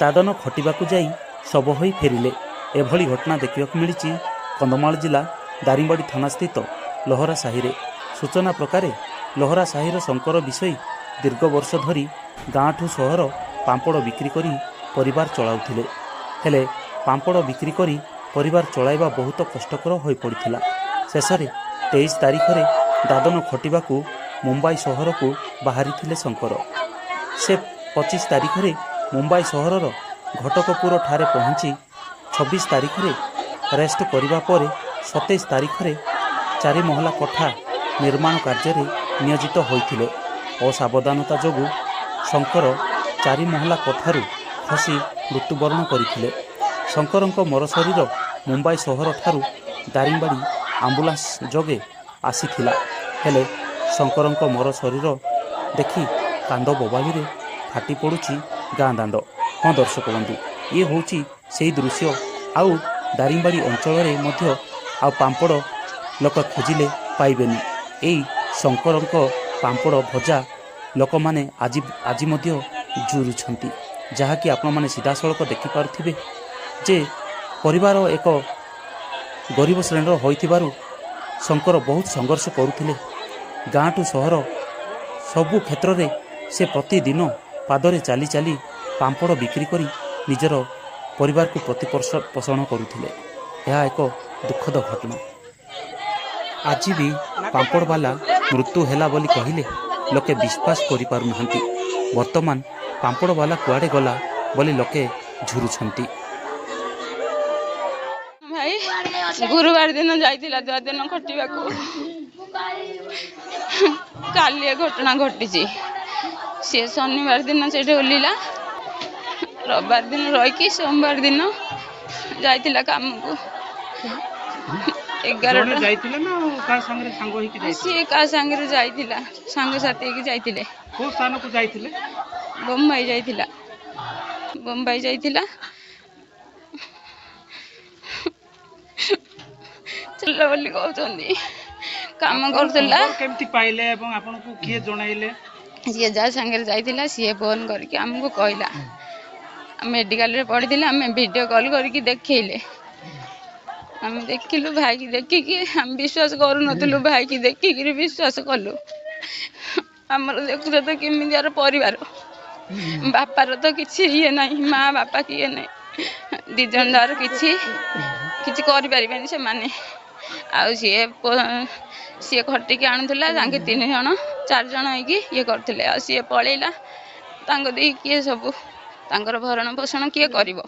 ଦାଦନ ଖଟିବାକୁ ଯାଇ ଶବ ହୋଇ ଫେରିଲେ। ଏଭଳି ଘଟଣା ଦେଖିବାକୁ ମିଳିଛି କନ୍ଧମାଳ ଜିଲ୍ଲା ଦାରିଙ୍ଗବାଡ଼ି ଥାନାସ୍ଥିତ ଲୋହରା ସାହିରେ। ସୂଚନା ପ୍ରକାରେ ଲୋହରା ସାହିର ଶଙ୍କର ବିଷୋଇ ଦୀର୍ଘ ବର୍ଷ ଧରି ଗାଁଠୁ ସହର ପାମ୍ପଡ଼ ବିକ୍ରି କରି ପରିବାର ଚଳାଉଥିଲେ। ହେଲେ ପାମ୍ପଡ଼ ବିକ୍ରି କରି ପରିବାର ଚଳାଇବା ବହୁତ କଷ୍ଟକର ହୋଇପଡ଼ିଥିଲା। ଶେଷରେ 23 ତାରିଖରେ ଦାଦନ ଖଟିବାକୁ ମୁମ୍ବାଇ ସହରକୁ ବାହାରିଥିଲେ ଶଙ୍କର। ସେ 25 ତାରିଖରେ ମୁମ୍ବାଇ ସହରର ଘଟକପୁର ଠାରେ ପହଞ୍ଚି 26 ତାରିଖରେ ରେଷ୍ଟ କରିବା ପରେ 27 ତାରିଖରେ ଚାରି ମହଲା କୋଠା ନିର୍ମାଣ କାର୍ଯ୍ୟରେ ନିୟୋଜିତ ହୋଇଥିଲେ। ଅସାବଧାନତା ଯୋଗୁଁ ଶଙ୍କର ଚାରି ମହଲା କୋଠାରୁ ଖସି ମୃତ୍ୟୁବରଣ କରିଥିଲେ। ଶଙ୍କରଙ୍କ ମରଶରୀର ମୁମ୍ବାଇ ସହରଠାରୁ ଦାରିଙ୍ଗବାଡ଼ି ଆମ୍ବୁଲାନ୍ସ ଯୋଗେ ଆସିଥିଲା। ହେଲେ ଶଙ୍କରଙ୍କ ମରଶରୀର ଦେଖି କାନ୍ଦ ବୋବାଳିରେ ଫାଟି ପଡ଼ୁଛି ଗାଁ ଦାଣ୍ଡ। ହଁ ଦର୍ଶକ ବନ୍ଧୁ, ଇଏ ହେଉଛି ସେଇ ଦୃଶ୍ୟ। ଆଉ ଦାରିଙ୍ଗବାଡ଼ି ଅଞ୍ଚଳରେ ମଧ୍ୟ ଆଉ ପାମ୍ପଡ଼ ଲୋକ ଖୋଜିଲେ ପାଇବେନି। ଏଇ ଶଙ୍କରଙ୍କ ପାମ୍ପଡ଼ ଭଜା ଲୋକମାନେ ଆଜି ଆଜି ମଧ୍ୟ ଝୁରୁଛନ୍ତି, ଯାହାକି ଆପଣମାନେ ସିଧାସଳଖ ଦେଖିପାରୁଥିବେ ଯେ ପରିବାର ଏକ ଗରିବ ଶ୍ରେଣୀର ହୋଇଥିବାରୁ ଶଙ୍କର ବହୁତ ସଂଘର୍ଷ କରୁଥିଲେ। ଗାଁଠୁ ସହର ସବୁ କ୍ଷେତ୍ରରେ ସେ ପ୍ରତିଦିନ ପାଦରେ ଚାଲି ଚାଲି ପାମ୍ପଡ଼ ବିକ୍ରି କରି ନିଜର ପରିବାରକୁ ପ୍ରତିପୋଷଣ ପୋଷଣ କରୁଥିଲେ। ଏହା ଏକ ଦୁଃଖଦ ଘଟଣା। ଆଜି ବି ପାମ୍ପଡ଼ବାଲା ମୃତ୍ୟୁ ହେଲା ବୋଲି କହିଲେ ଲୋକେ ବିଶ୍ୱାସ କରିପାରୁନାହାନ୍ତି। ବର୍ତ୍ତମାନ ପାମ୍ପଡ଼ବାଲା କୁଆଡ଼େ ଗଲା ବୋଲି ଲୋକେ ଝୁରୁଛନ୍ତି। ଭାଇ ଗୁରୁବାର ଦିନ ଯାଇଥିଲା ଦିନ ଖଟିବାକୁ। କାଲି ଏ ଘଟଣା ଘଟିଛି। ସିଏ ଶନିବାର ଦିନ ସେଇଠି ଓହ୍ଲିଲା, ରବିବାର ଦିନ ରହିକି ସୋମବାର ଦିନ ଯାଇଥିଲା କାମକୁ। ଜଣେ 11ଟା ଯାଇଥିଲେ ନା ଆଉ କାହା ସାଙ୍ଗରେ ସାଙ୍ଗ ହେଇକି ଯାଇଥିଲେ? ସିଏ କାହା ସାଙ୍ଗରେ ଯାଇଥିଲା, ସାଙ୍ଗସାଥି ହେଇକି ଯାଇଥିଲେ। କୋଉ ସ୍ଥାନକୁ ଯାଇଥିଲେ? ବମ୍ବାଇ ଯାଇଥିଲା, ବମ୍ବାଇ ଯାଇଥିଲା। ଚାଲ ବୋଲି କହୁଛନ୍ତି, କାମ ଆପଣ କରୁଥିଲା। ଖବର କେମିତି ପାଇଲେ ଏବଂ ଆପଣଙ୍କୁ କିଏ ଜଣାଇଲେ? ସିଏ ଯାହା ସାଙ୍ଗରେ ଯାଇଥିଲା ସିଏ ଫୋନ୍ କରିକି ଆମକୁ କହିଲା। ମେଡ଼ିକାଲରେ ପଡ଼ିଥିଲା, ଆମେ ଭିଡ଼ିଓ କଲ୍ କରିକି ଦେଖେଇଲେ। ଆମେ ଦେଖିଲୁ ଭାଇକି, ଦେଖିକି ଆମେ ବିଶ୍ୱାସ କରୁନଥିଲୁ, ଭାଇକି ଦେଖିକିରି ବିଶ୍ୱାସ କଲୁ। ଆମର ଦେଖୁଛ ତ କେମିତିଆର ପରିବାର, ବାପାର ତ କିଛି ଇଏ ନାହିଁ, ମା ବାପା କିଏ ନାହିଁ, ଦି ଜଣ ଯାକର କିଛି କିଛି କରିପାରିବେନି ସେମାନେ। ଆଉ ସିଏ ଖଟିକି ଆଣୁଥିଲା, ତାଙ୍କେ ତିନି ଜଣ ଚାରି ଜଣ ହେଇକି ଇଏ କରୁଥିଲେ। ଆଉ ସିଏ ପଳେଇଲା, ତାଙ୍କ ଦେଇ କିଏ ସବୁ ତାଙ୍କର ଭରଣ ପୋଷଣ କିଏ କରିବ?